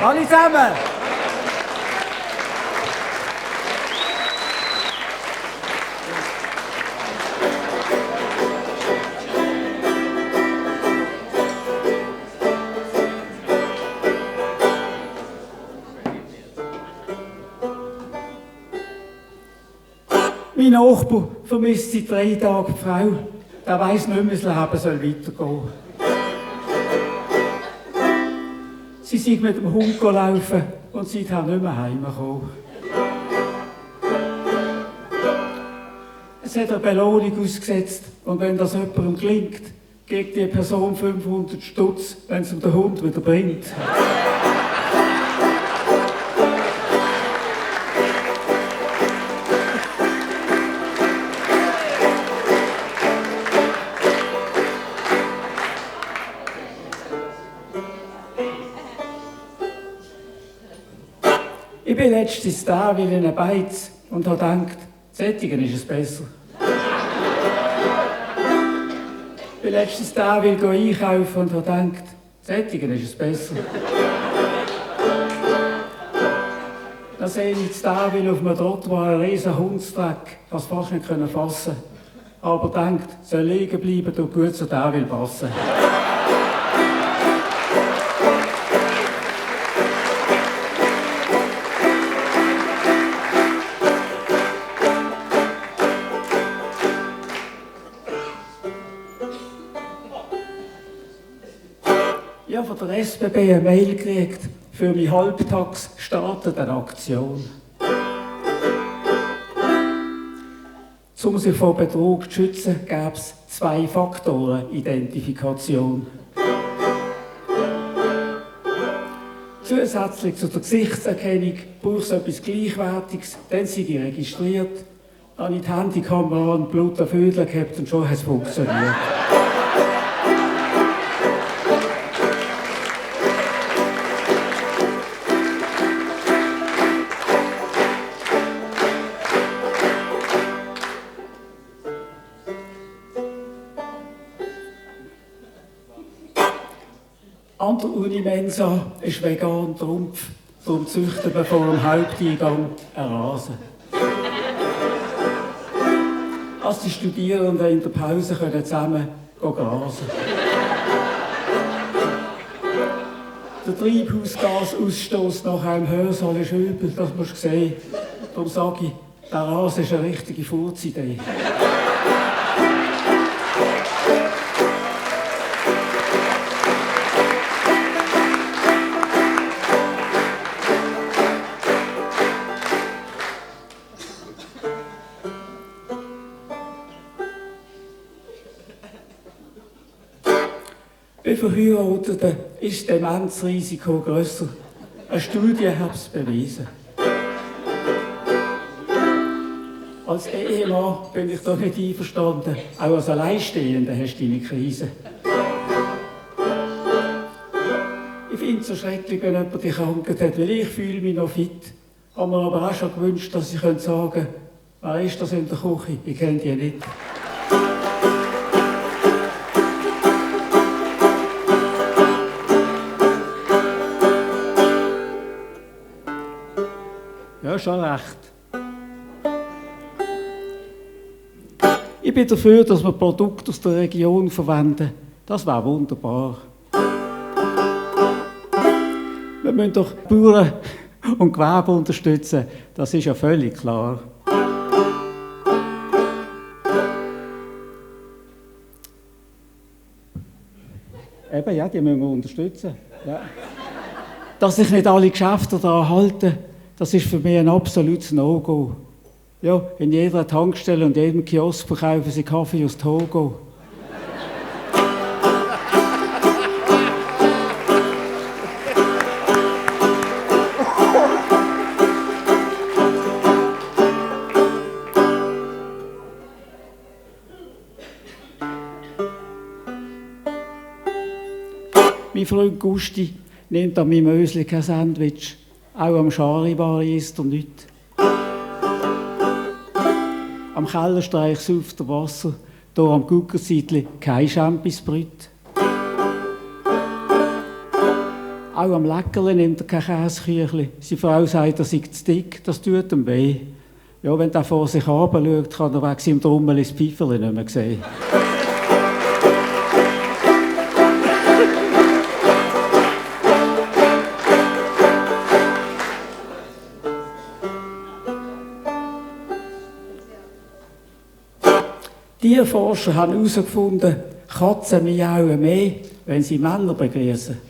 Alle zusammen! Mein Nachbar vermisst seit 3 Tagen die Frau. Der weiss nicht mehr, das Leben soll weitergehen. Sie sind mit dem Hund laufen und seither nicht mehr heimgekommen. Es hat eine Belohnung ausgesetzt und wenn das jemandem gelingt, gibt die Person 500 Stutz, wenn es den Hund wieder bringt. Ich bin letztens da wie in einem Beiz und habe gedacht, sättigen ist es besser. Ich bin letztens da will einkaufen und habe gedacht, sättigen ist es besser. Dann sehe ich da will auf einem Trottoir einen riesen Hundsdreck, das fast nicht fassen konnte. Aber denkt, soll liegen bleiben, tut gut zu da will passen. Ich habe von der SBB eine Mail gekriegt, für mein Halbtags startet eine Aktion. Um sich vor Betrug zu schützen, gäbe es 2 Faktoren Identifikation. Zusätzlich zu der Gesichtserkennung braucht es etwas Gleichwertiges, dann sind die registriert. Dann habe ich die Handykamera und Blut auf Vödel gehabt und schon hat es funktioniert. An der Unimensa ist vegan Trumpf, darum züchten wir vor dem Haupteingang einen Rasen. Als die Studierenden in der Pause können zusammen grasen. Der Treibhausgasausstoß nach einem Hörsaal ist übel, das musst du sehen. Darum sage ich, der Rasen ist eine richtige Furzidee. Bei Verheirateten ist das Demenzrisiko grösser. Eine Studie hat es bewiesen. Als Ehemann bin ich da nicht einverstanden. Auch als Alleinstehender hast du deine Krise. Ich finde es so schrecklich, wenn jemand die Krankheit hat, weil ich fühle mich noch fit. Ich habe mir aber auch schon gewünscht, dass ich sagen könnte, wer ist das in der Küche? Ich kenne die nicht. Ja, schon recht. Ich bin dafür, dass wir Produkte aus der Region verwenden. Das wäre wunderbar. Wir müssen doch Bauern und Gewerbe unterstützen. Das ist ja völlig klar. Eben, ja, die müssen wir unterstützen. Ja. Dass sich nicht alle Geschäfte daran halten, das ist für mich ein absolutes No-Go. Ja, in jeder Tankstelle und jedem Kiosk verkaufen sie Kaffee aus Togo. Mein Freund Gusti nimmt an meinem Ösli kein Sandwich. Auch am Charivari isst er nichts. Am Kellerstreich sauft er Wasser, hier am Guckerseitli kein Champisbrüt. Auch am Leckerli nimmt er kein Käseküchli. Seine Frau sagt, er sei zu dick, das tut ihm weh. Ja, wenn er vor sich runterschaut, kann er wegen seinem Trommel das Pfeiferli nicht mehr sehen. Tierforscher haben herausgefunden, Katzen miauen mehr, wenn sie Männer begrüßen.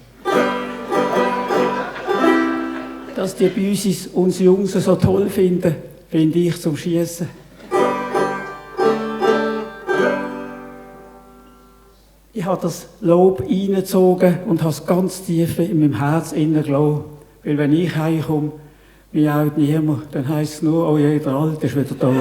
Dass die bei uns unsere Jungs so toll finden, finde ich zum Schiessen. Ich habe das Lob reingezogen und habe es ganz tief in meinem Herz hineingelassen. Weil wenn ich heimkomme, miaut niemand, dann heisst es nur, oh je, der Alte ist wieder da.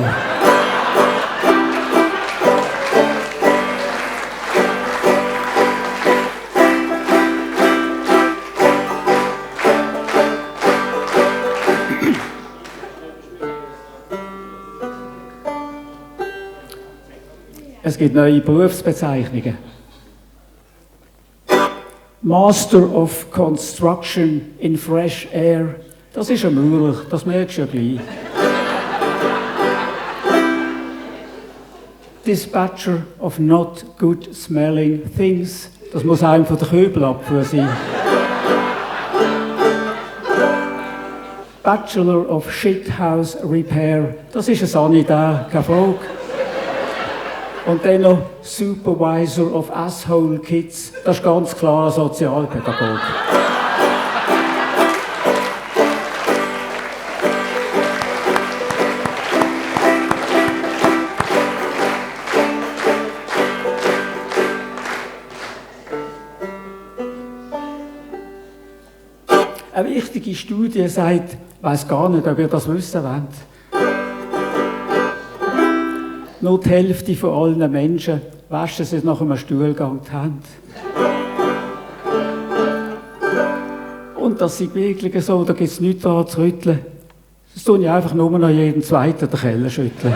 Es gibt neue Berufsbezeichnungen. Master of Construction in Fresh Air. Das ist ein Maurer, das merkst du ja gleich. Dispatcher of Not Good Smelling Things. Das muss einem von der Köbelabfuhr sein. Bachelor of Shithouse Repair. Das ist ein Sanitär, keine Frage. Und dann noch Supervisor of Asshole Kids. Das ist ganz klar ein Sozialpädagoge. Eine wichtige Studie sagt, ich weiss gar nicht, ob ihr das wissen wollt. Nur die Hälfte von allen Menschen waschen sich nach einem Stuhlgang die Hände. Und das ist wirklich so, da gibt es nichts daran zu rütteln. Das tue ich einfach nur noch jeden Zweiten den Keller schütteln.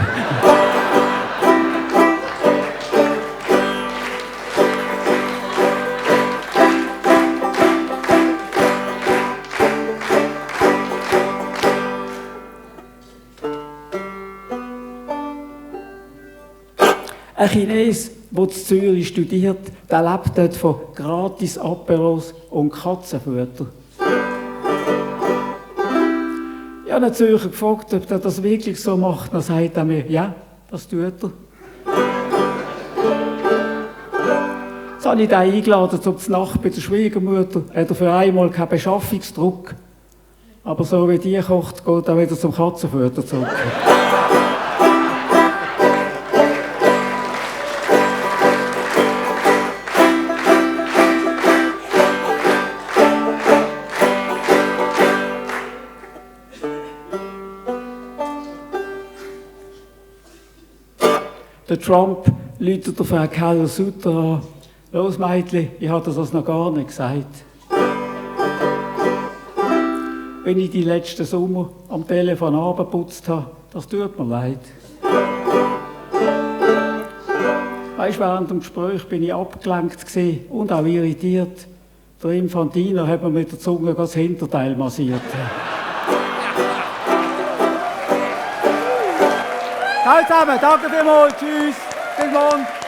Ein Chines, der in Zürich studiert, der lebt dort von gratis Aperos und Katzenfutter. Ich habe einen Zürcher gefragt, ob er das wirklich so macht. Dann sagt er mir, ja, das tut er. Jetzt habe ich ihn eingeladen zum Nacht bei der Schwiegermutter. Hat er für einmal keinen Beschaffungsdruck. Aber so wie die kocht, geht er wieder zum Katzenfutter zurück. Der Trump läutet auf Frau Keller-Sutter an. Los, Mädchen, ich habe das noch gar nicht gesagt. Wenn ich die letzten Sommer am Telefon abgeputzt habe, das tut mir leid. Weißt, während dem Gespräch bin ich abgelenkt und auch irritiert. Der Infantino hat mir mit der Zunge das Hinterteil massiert. Ciao zusammen, danke vielmals, tschüss, bis morgen.